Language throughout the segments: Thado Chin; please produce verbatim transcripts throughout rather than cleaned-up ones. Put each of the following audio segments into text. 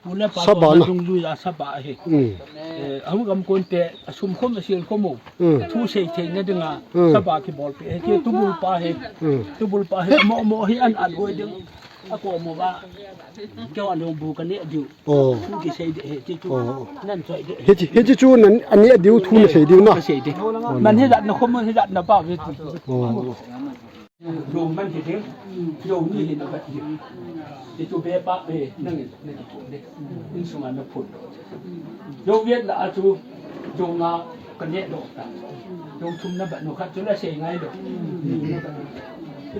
Pu le pa Saba koma na. Dungjui a saba ahi. Hmm. Eh, ahu gam konte, asum khom, asil khom u. Hmm. Thu sei theina dinga, Hmm. saba kibolpeh ahi. Kei tubul pa ahi. Hmm. Tubul pa ahi. Mo, mo hi an an hoi ding. Ako mo ba. Kei wa nung bu ka ne diu. Oh. Thu kisei de ahi. Kei tu. Oh. Nan choi de ahi. Hichi, hichi chu nan, ani a diu thu na sei diu na. Ka sei de. Oh, Man na. Hi jat na khom, hi jat na pa ve tu. Oh. Lom man hi ding, lom ni hi na bat ding. Ti tu be pa be, nang in, nang in phun de. Insung a na phun. Lom viet la a chu, lom nga ka ne do ta. Lom thum na bat no khat chu la sei ngai do. Ni na bat.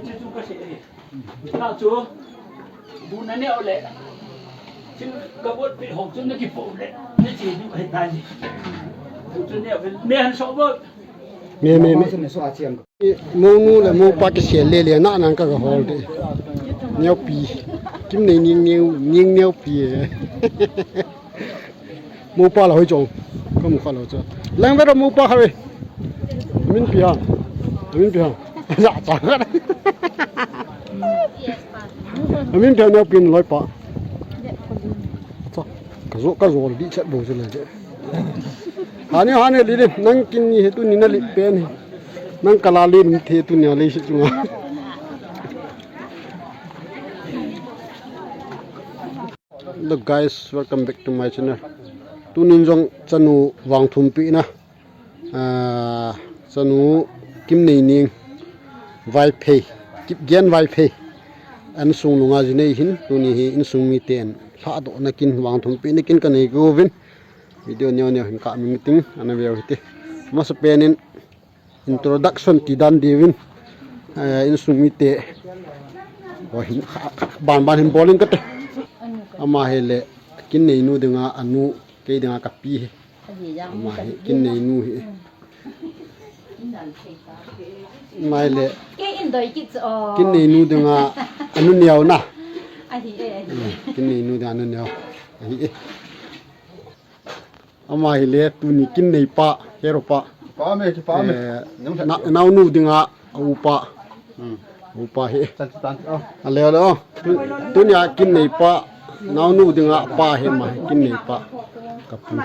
Ti chu ka sei e. Ta chu, bu na ne o le. Chin ka bot pe hong chu na ki po le. Ni chi du he ta ni. Bu chu ne o le. Me han so bo. Me, me, me. Mo nu le mo pa kisel le le na nang ka ga hol de. Neo pi. Kim nei ning neo, ning neo pi. Mo pa la hoi chong. Ka mu kha lo cha. Lang ve ro mo pa kha ve. Min pi ha. Min pi ha. Ja cha. Min pi ha neo pi loi pa. Cha. Ka zo, ka zo di chat bo chu le je. Hani, hani, Lili, nang kin ni he tu ni na li pen he. Nang kala li ni the tu ni a le si chunga. Hello guys, welcome back to my channel. Tunin jong chanu vang thum pi na. Ah, chanu Kim Nei Ning Vaiphei, Kipgen Vaiphei. An sung nunga ji nei hin, tuni hi insung mi ten lha do na kin vang thum pi na kin ka nei go vin. Video neo neo hin ka mi meeting, ana veu hite. Masa penin introduction ti dan diuvin, eh, insung mi te. Ho hin, ban ban hin bolin kate. Ama hi le, Kin Nei nu dinga, anu, kei dinga ka pi hi. Ama hi, Kin Nei nu hi. Ama hi le, Kin Nei nu dinga, anu neo na. Kin Nei nu dinga, anu neo. Ahi e. Ama hi le tuni Kin Nei pa, hero pa. Pa me, ki pa me. Eh, Nung na, nau nu dinga, a upa. Hmm. Upa hi. Tan, tan, oh. A le, a le, oh. Tu, tunia Kin Nei pa, nau nu dinga pa hi ma, Kin Nei pa. Ka pu.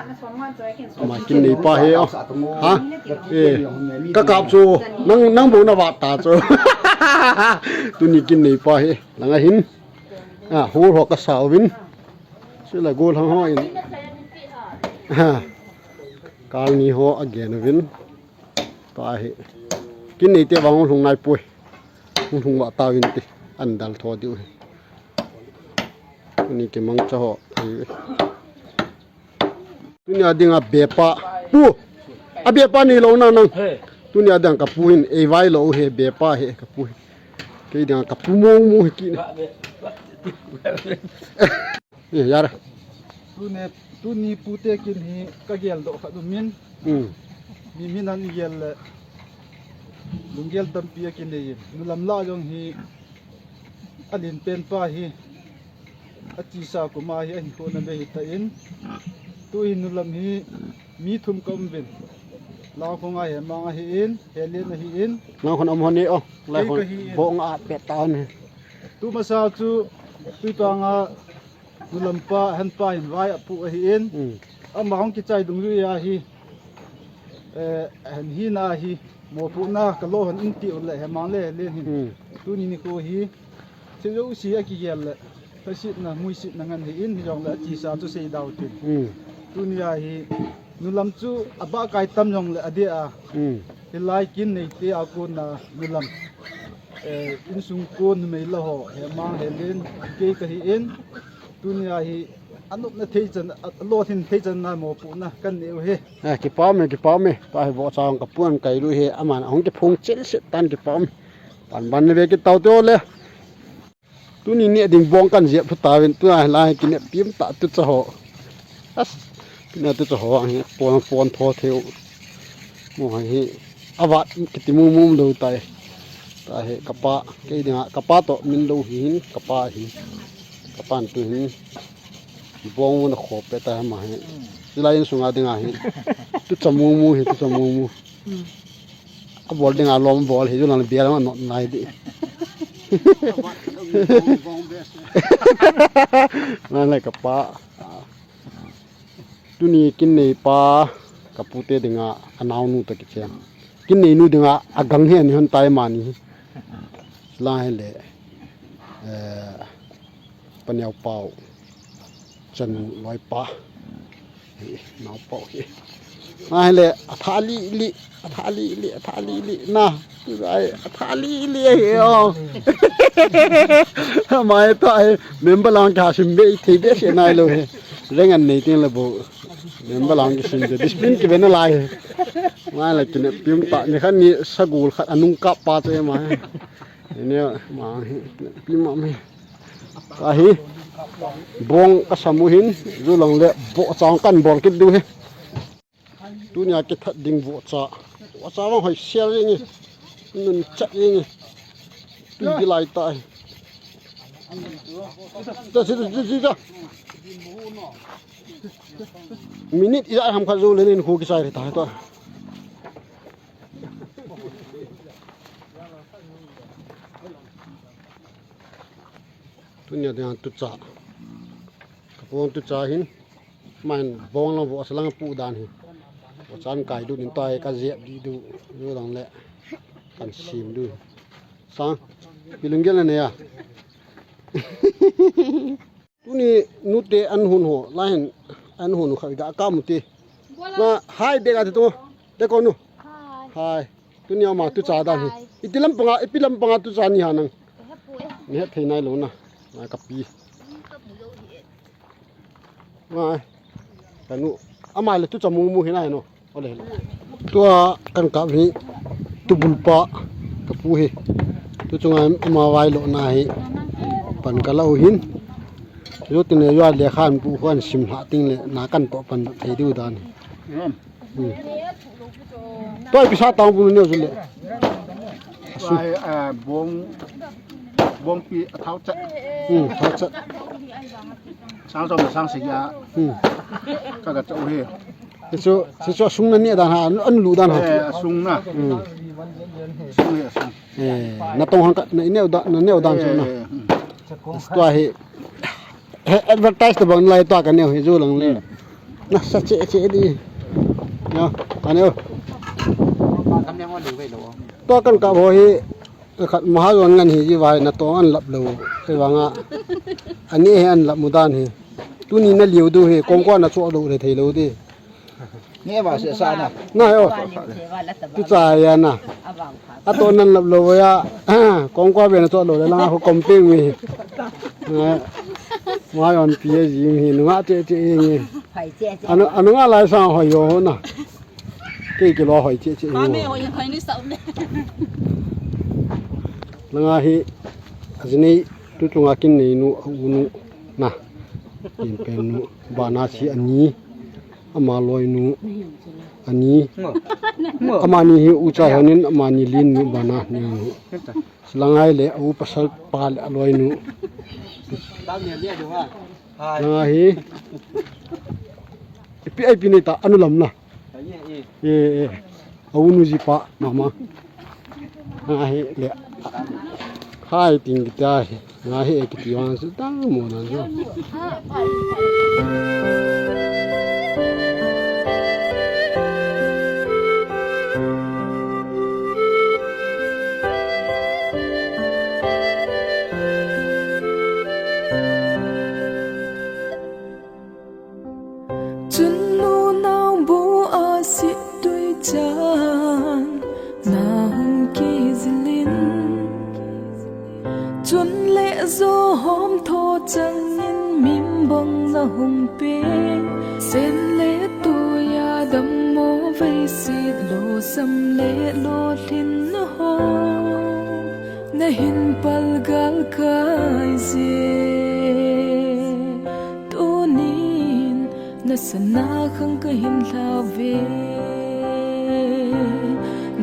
Ma Kin Nei pa hi, oh. Ha? Eh, ka kap chu, nang, nang bo na va ta chu. Tuni Kin Nei pa hi, langa hin. A, hol ho ka sa uvin. Sila gol hang ho in. Ha. Kal ni ho again uvin. Ta hi. Kin Nei te vang hung nai poi. Hung hung va ta uvin ti. An dal tho diu hi. Ni ke mang cha ho. Tunia dinga bepa. Pu. A bepa ni lo na nang. He. Tunia dinga ka pu hin. Ei vai lo he bepa he ka pu hin. Kei dinga ka pu mo mo he ki. Ka be. Eh, yar. Tuni, tuni pu te kin hi ka gel do kha du min. Hmm. Mi min an gel le. Lunggel tampi a kin nei. Nu lam la jong hi. A lin pen pa hi. A tisa kuma hi a hi khona be hi ta in. Tu hi nu lam hi mi thum ka um vin. Lau khong a he mang a hi in, he len a hi in. Lau khon um hon ni o. Lai khon bo nga a pet ta hon hi. Tu masa chu, tu ta nga, nu lam pa, han pa hin vai a pu a hi in. Hmm. Ama hong kichai dungjui a hi. Eh, han hi na hi, mo pu na ka lo han in ti u le, he mang le, le hin. Hmm. Tu ni ni ko hi. Thil jouse a kigel le, lhasetna, muisetna ngen hi in, hijongle a tisa chu sei dau tin. Hmm. Tunia hi, nu lam chu a ba kai tam jongle a dia. Hmm. Hilai kin nei te a kona nu lam. Eh, insung ko numei la ho, he mang he len, kei ka hi in. Tunia hi, a nopna thei chan, a, a lo thin thei chan na mo pu na, kan neu he. Eh, kipa me, kipa me. Ta hi bo chang ka puan kai lu he, aman a hong kiphung chil sit tan kipa me. Pan ban ne ve ki tau te o le. Tuni ni ding bong kan jep phu ta vin, tu a lai ki ne pim ta tu cha ho. As, tu na tu cha ho ang hi, pon, pon tho theu. Mo hi, avat kiti mu mu do tai. Ta hi, ka pa, kei dinga, ka pa to min do hi hin, ka pa hin. Ka pan tu hin. Bong mu na kho pe ta ma hi. Lai insunga dinga hi. Tu cha mu mu hi, tu cha mu mu. A bol dinga lom bol hi, tu na bia ma no nai di. Nang le kapa. Tuni kin neipa, kapute dinga, anaonu toh kichen. Kin neinu dinga, agang hi ani hon tai mani. Hilai le, eh, Paneo Pau, chanu loipa. Hi, nao pau hi. Hilai le, atha lili, atha lili, atha lili, na. Ai, atha lili ahi o. Mai ta hi, member lang kasim be, thei be se nailou hi. Reng an nei teng le bou. Member lang kisim be, discipline kibe nalai hi. Mai la kinepim ta, nikhat ni sagol khat anung kap pa te mai. Ni ma hi, kinepim ma mai. Ahi, bong kasam u hin, julang le, vohcha kan bol kit diu hi. Tunia kithat ding vohcha. Vohcha vang hoi sel jeng e. Nun chat jeng e. Tui kilai ta e. Ta, ta, ta, ta, ta. Minute ijat ham khat jou le nin khu kisai ta to. Tunia dia tucha. Kapon tucha hin. Main bong lang vohcha lang pu dan hi. Vohcha kai du nin tai ka jep di du. Yo dang le. Kan sim du. Sang. Pilung gel ne ya. Tuni nute an hun ho. Lahin an hun kha ga ka mu ti. Na hai be ga ti to. Te ko nu. Hai. Hai. Tunia ma tucha dan hi. Iti lampanga, ipi lampanga tucha ni ha nang. Ni het thei nailou na. Na kapi. Ngai. Kanu. Ama le tucha mu mu hi nai no. Ole. Tua kan kap hi. Tubul pa. Kapu hi. Tu chunga ama vai lo na hi. Pan kala u hin. Yo tine yo le khan pu khan sim ha ting le na kan to pan thei diu dan hi. Hmm. Toi pisa tang bu neo jule. Ai, ah, bong, bong pi a thau chat. Hmm, thau chat. Sang som sang se ya. Hmm. Ka ga chau he. Sichu, sichu sung na ne dan ha, an lu dan ha. Eh, sung na. Hmm. Sung he sung. Eh, na tong hang ka, na neo da, na neo dan chu na. Eh, hmm. Tua hi. He, advertise to bang lai to ka neo hi ju lang le. Hmm. Na sa che che di. Ya, ka neo. To kan ka bo hi, khat maha wan ngan hi ji vai na to an lap lo. He wanga. Ani he an lap mu dan hi. Tuni na liu du hi, kong kwa na cho lo le thei lo di. Nge ba se sa na. Na yo. Tu cha ya na. A to nan lap lo ya. Kong kwa be na to lo le la ko kompeng mi. Ma yon pi ye ji mi nu nga che che ye nge. Anu anu nga lai sa ho yo na. Ke ke lo ho che che. Ma me ho ye ho ni sa le. La nga hi. Ajini tu tu nga kin nei nu u nu na. Kin pen nu ba na si ani. Ama loinu ani. Amani hi ucha honin amani linu bana ni. Silangai le u pasal pa le aloinu. Langa hi. Ipi ai pi nei ta anu lam na. Eh, eh. Aunu jipa mama. Nga hi le. Hai ting kita hi. Nga hi e kiti wan su tang mo nan su. Chun nunao bu a si tui chan na hung kizilin. Chun le zo hom tho changin mimbang na hung pe. Sen le tuya dam mo vei sit lo sam le lo lhin na ho. Na hin pal gal kai je. Tunin na sana khang ka hin hlau ve.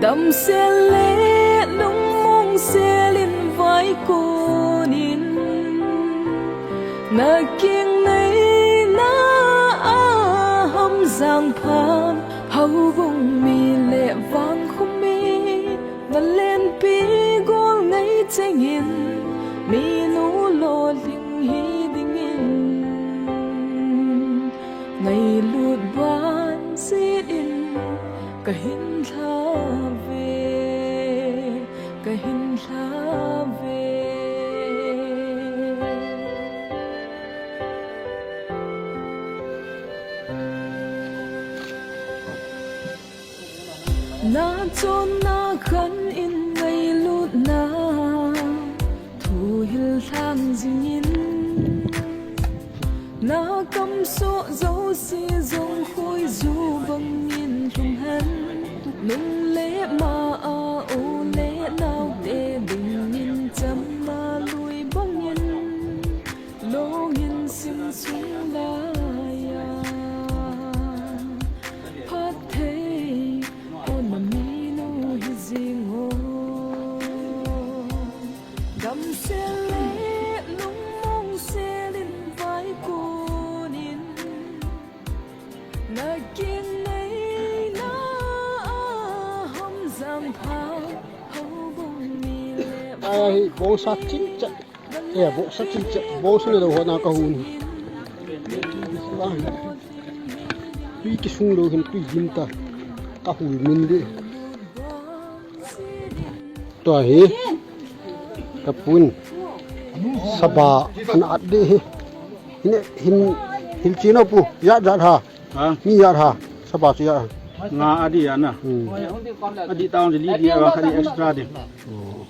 Dam sel le lung mong sel in vai kunin. Na king nei na a ham zang phan. Hau bung mi le vang khum mi. Na len pi gol nei chengin. Ngailut ban sit in ka hin lha ve, ka hin lha ve. Na chonna khan in ngailutna thu hil lhang jingin, na kamsoh jouse jong khoiju bangin lhung hen. Nung le ma a u le naote dingin chamna lui bangin, lungin sim sung laiya phatthei ona minu hi jing o. Damsel le lungmong sel in vaikunin, na kineina a hamjam pha houbung ni le. Ai, bongsa chingchat. Eh, bongsa chingchat, bongsa le lou hona ka hun. Tui kisung lou hin tui dim ta. Ka hui min di. Tua hi. Ka pun. Saba ana at di hi. Hin, hin, hil chino pu. Ya jat ha. Ha? Mi ya ha. Saba chu ya ha. Nga adi ya na. Hmm. Adi taon di di ya wa kha di extra di. Oh.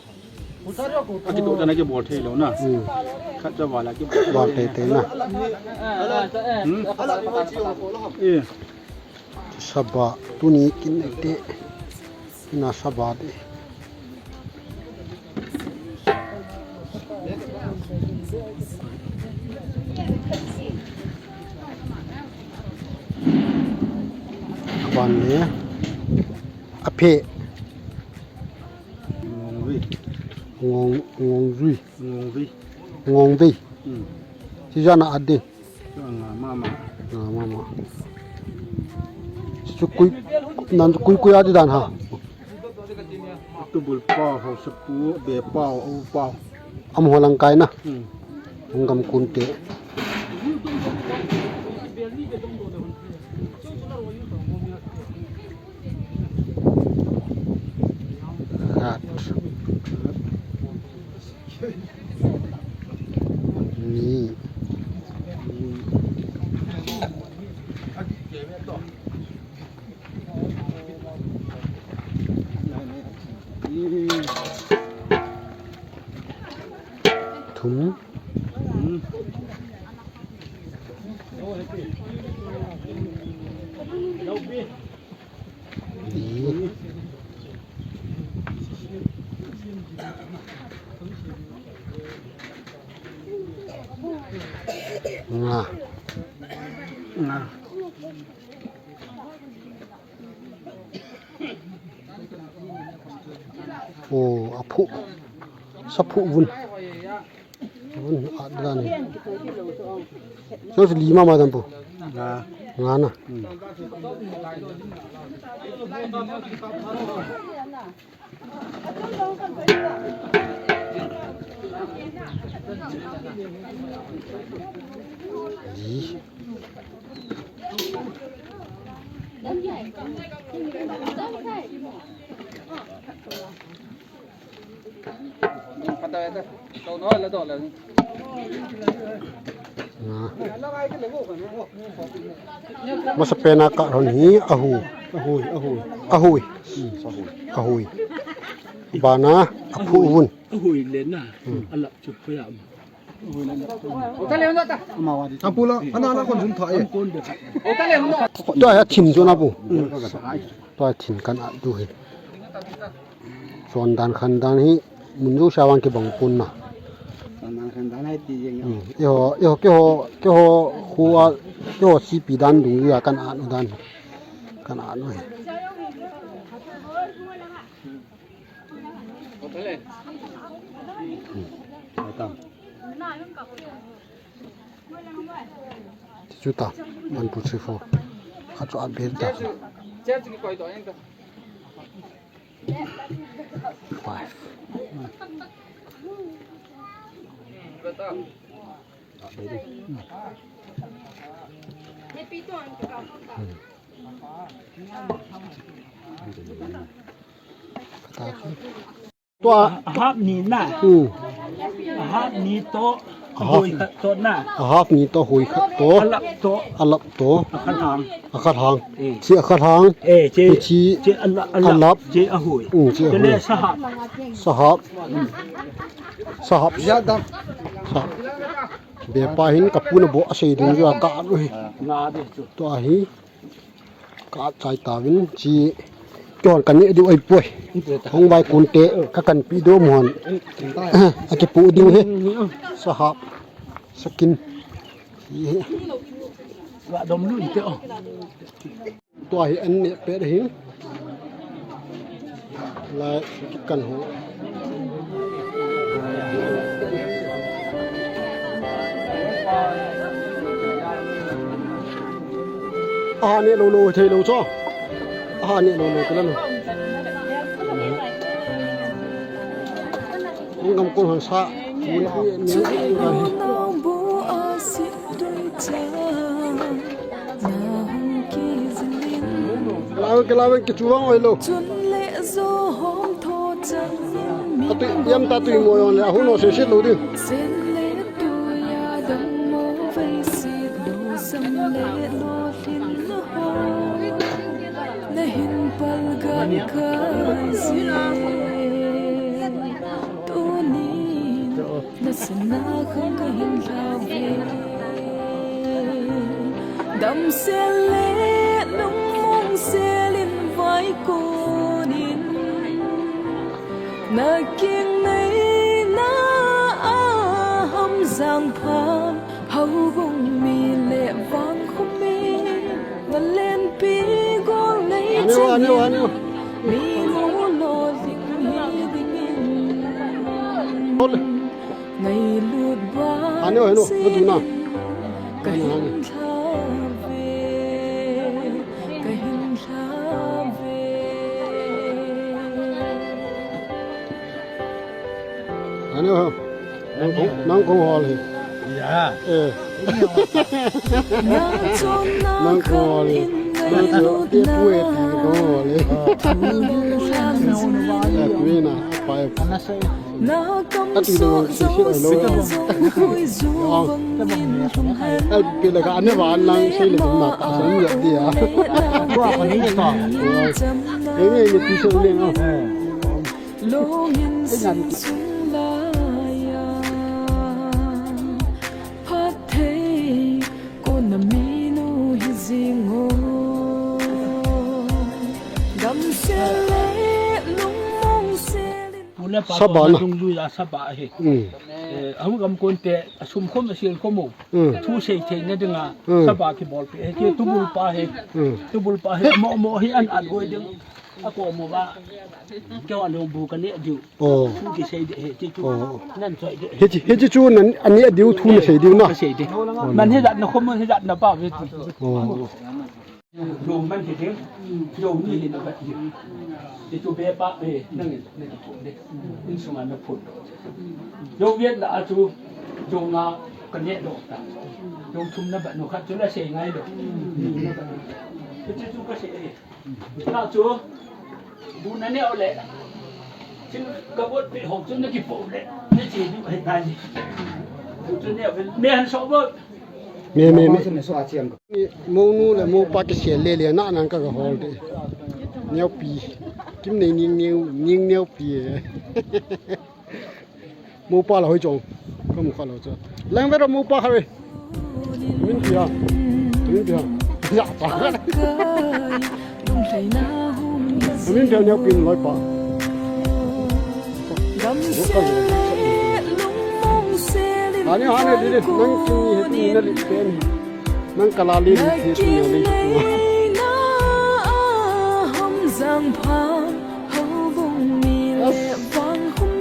Akitoh tana kibol thei lou na. Hmm. Khat cha vala kibol. Bol thei thei na. Hmm? Eh. Saba tuni kin te. Ina saba de. Aban le. Aphe. Ngongvei. Ngong, Ngongvei. Ngongvei. Ngongvei. Hmm. Sijana adi. Nga mama. Nga mama. Chu kui, nan kui kui adi dan ha. Tubul pao, hausa pu, be pao, u pao. Amaho lang kai na. Hmm. Hung gam kun te. Rat. Ni. Thum. Nga. Nga. Oh, aphu. Saphu vun. Vun, adan. So, lima ma dan pu. Nga. Nga na. Hmm. Masa pena ka ron hi ahui. Ahui, ahui. Ahui. Hmm. Ahui. Bana aphu vun. Ahui le na. Hmm. Alap chu phoya ma. Apula, ana na kon jun tha e. Tua ya thin jona pu. Tua thin kan at du hi. Chon dan khan dan hi mun jouse a vang kibang pon na. Chon dan khan dan hi ti jeng. Hmm. Eiho, eiho, keiho, keiho khu a, keiho sipi dan dung a kan at u dan. Kan at u hi. Chuta, one, two, three, four. Khat chu at be ta. Five. At be di. Tua. Ahap ni na. Hmm. Ahap ni to. Ahap. Hui khat to na. Ahap ni to hui khat to. Alap to. Alap to. Akhat hang. Akhat hang. Eh. Chi akhat hang. Eh, chi, chi, chi alap, alap. Alap. Chi ahui. Hmm, chi ahui. Sahap. Sahap. Hmm. Sahap. Sahap. Bepa hin kapu na bo asei ding jua ka alu hi. Nga de chu. Tua hi. Ka chai tavin chi. Kihon kani diu ai poi. Hung bai kun te ka kan pi do muan. Aki pu diu he. Sahap. Sakin. Wa dom lu te o. Tua hi an neh pet ahi. Lai kikan ho. Aha neh lou lou thei lou cho. Aha neh lou lou kala lou. Ong gam kon hang sa. Lawen ke, lawen ke, chu vang oi lo. Atu yam ta tu mo yon le, ahu no se se lo ding. Nasana khang kahin lhave. Damsel le lungmong sel in vaikunin. Nakingaina a Hamjang phan, houbung mi le vangkhom mi. Nalenpi gol nei chen. Minu lolhing hi dingin. Ngailut ba. Ano, ano, ano na. Kahin lhave, kahin lhave. Ano, nang kong, nang kong hol hi. Ya. Eh. Nang kong hol hi. Nang kong hol hi. Eh, kuina, pai. Ati dong sisi oi lo. Oi. Al pila ka ane ba an lang sei le na ta san ya dia. Ko ko ni to. Ye ye ye ti so le no. Lungin sung laya. Phat thei. Kona minu hi jing o. Damsel le lungmong sel in. Pu le pa Saba to na. Dung lui a Saba hi. Mm. Eh, ahung gam kon te, asum khom asil khom o. Mm. Thu sei thei na dinga, Mm. Saba kibol pe. He ke tubul pa he. Mm. Tubul pa he, mo mo hi an an goi ding. Ako mo ba, keu a lou bu ka neh diu. Oh. Thu kisei de he, ti chu. Oh. Nan choi de he. Hichi, hichi chu nan, ani a diu thu na sei diu na. Ka sei de. Oh, man no. He jat na khom, he jat na pa ve ti. Oh. Lou man he de, lou ni he na ba de. Ti chu be pa be, nang, nang ki phun de. Insung a na phun. Lou viet la a chu, lou nga ka neh lou ta. Lou thum na ba no khat chu la sei ngai lou. Ti chu ka sei de. Ka chu, bu na neo le. Chin ka bot pe hok chu na kipo le. Na che du he ta ni. Bu chu neo le. Me han so bot. Me, me, me. Monu le mopa kisel le le na nan ka ka hol de. Neopi. Kim nei ning neo, ning neopi e. Mopa la hoi chong. Ka mu kha lo cha. Lang ve ro mopa kha ve. Min pia. Min pia. Ya cha. Min pia neopi loi pa. Ani ani di di nang kin ni he na li pen. Nang ka la li ni he tu ni li.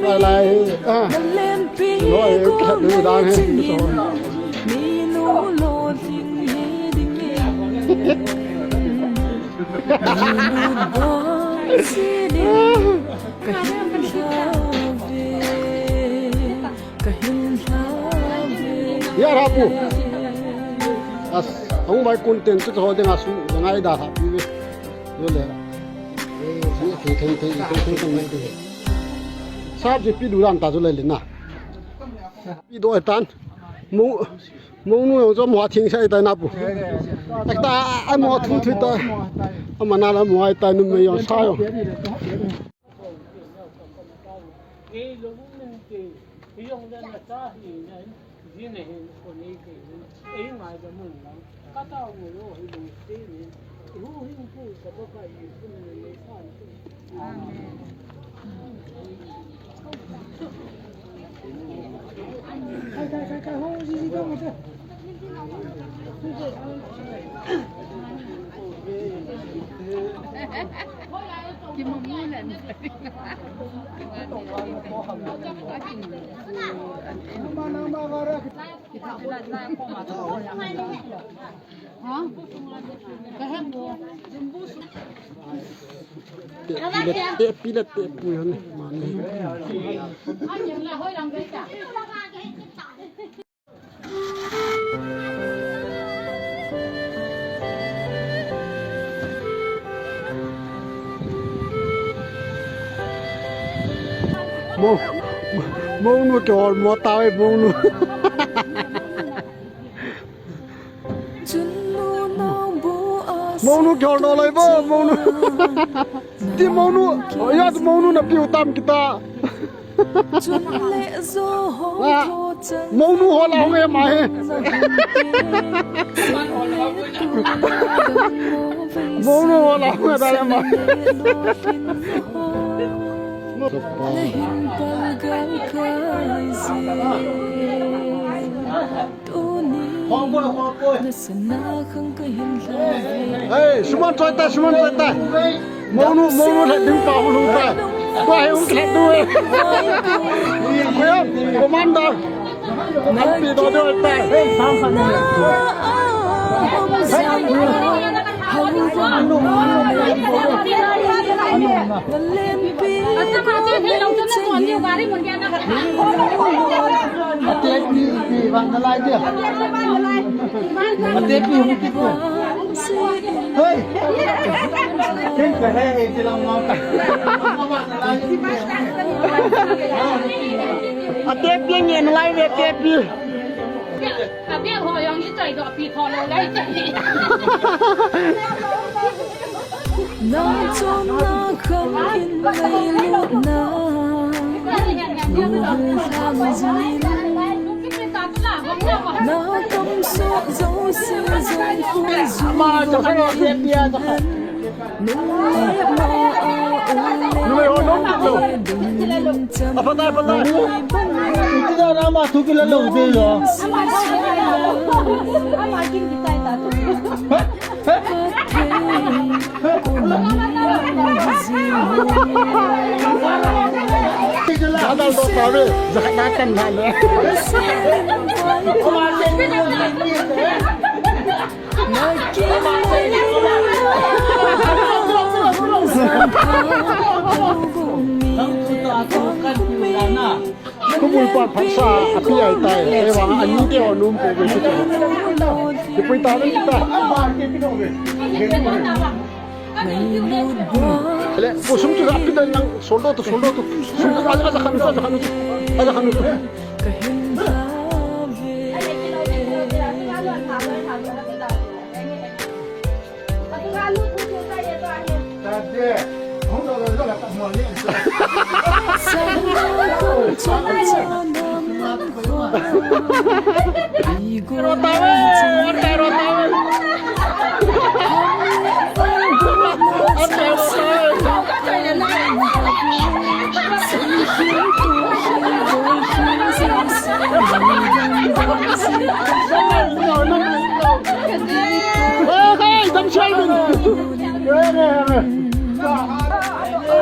Lai lai, ah. Lo ai ka du dan he. Ya rapu. As. Hung vai kun ten chu ho dinga sum, ngai da ha pi ve. Yo le. Thei, thei, thei, thei, thei, thei, thei. Sap ji pi du dan ta chu le le na. Pi do tan. Mo, mo nu jong mo thing sai ta na pu. Ta, ai mo thu thu ta. Ama na la mo ai ta nu me yo sa yo. Te pila, te pila, te pui hon mani. Mo, mo nu ke or mo ta e mo nu. Monu kihol nalai bo, monu. Ti monu, ya tu monu na piu tam kita. Ah, monu hola hung e mai. Monu hola hung e mai. Hey, suman choi ta, suman choi ta. Monu, monu lhat ding pa hulu ta. Tua he ung lhat du e. Kuya, commander. An pi do do ta. Hey, sang sang. Ate pi pi vang nalai dia. Ate pi hung kit ko. Hei. Ken ka he e ti lang ma ka. Ate pi ngen lai ve ate pi. Ka bia ho yong ni choi do pi tho lo lai. Nang chon na kham in mei lut na. Nu hung tham jin. Na kam so zo si zo khu zu. Ma cha sa lo se pia cha. Nu le ma a u le. Nu le ho nom kit lo. Apa ta, apa ta. Iti da na ma thu kila lo de lo. Ama kin ki tai ta. Adal to pare, jahat na tan na le. Nang tu ta tu kan tu la na. Khupui pa phatsa api ai tai. Ei vang ani te o num pe pe. Khupui ta le ta. Le, ko sum tu api dan lang soldo tu, soldo tu. Sum tu aja, aja khanu tu, aja khanu tu. Aja khanu tu.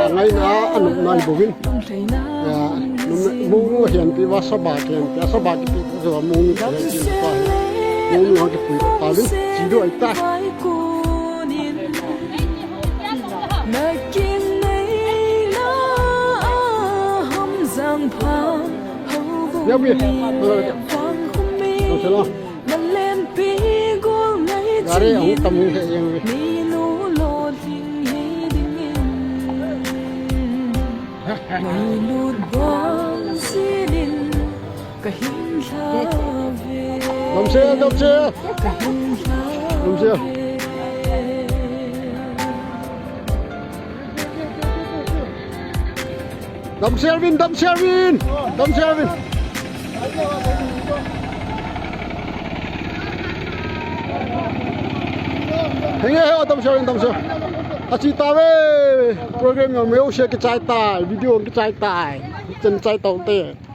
Ngai na, anu nai bovin. Ya, monu hian pi va saba hian pi, saba ki pi zo monu hian pi pa. Monu ha ki pi pa vin, chi do ai ta. Ya pi. Lo se lo. Re, ahung tam hung he jeng ve. Damsel, damsel. Damsel. Damsel vin, damsel vin. Damsel vin. Henge he, damsel vin, damsel. Achi ta ve. Program jong meu se kichai tai, video kichai tai. Chen chai tau te.